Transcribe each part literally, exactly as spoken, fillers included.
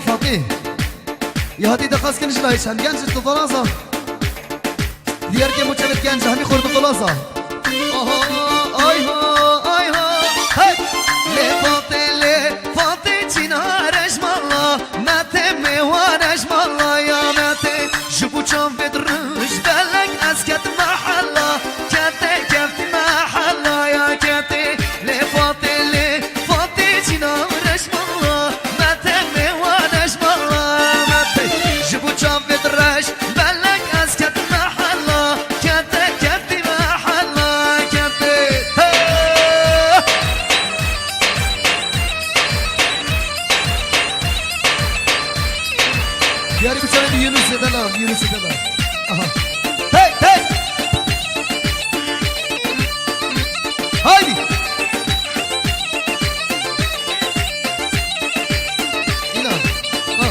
Fatî. Ya hatî de xas kin ji layî çend genc tu falaza. Diyar ke muçebet genc hemî xurt falaza. Aha, ay ha, ay ha. Hey! Lê Fatê, lê Fatê çîna rejmala, mete mêwa rejmala ya mete. Ji bo çavêt rij belek ez ket mehela, kete kevtî mehela ya kete. Lê Fatê, lê Fatê çîna rejmala, mete mêwa rejmala, mete. Ji bo çavêt rij belek ez ket mehela, kete kevtî mehela, kete. Hey! Diyarî biçare bir Yunus Zedela, Yunus Zedela. Aha. Hey, hey! Haydi! İnan. Ha.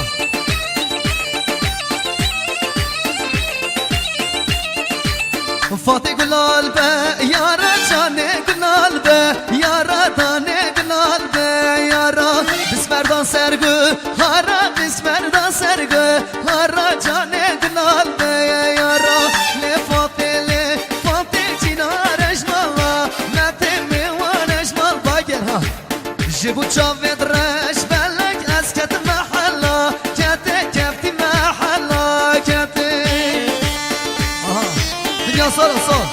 Fatê gulal be, yara canê gulal be, yara danê gulal be, yara. Bismerdan sergu, hara bismerdan sergu, hara canê gulal be, yara. Lê Fatê, lê Fatê çîna rejmala, metê mêwan rejmal bager ha. Ji bo çavêt reş belek ez ketim mehela, kete keftî mehela, kete. Aha, dinya sar e, sar.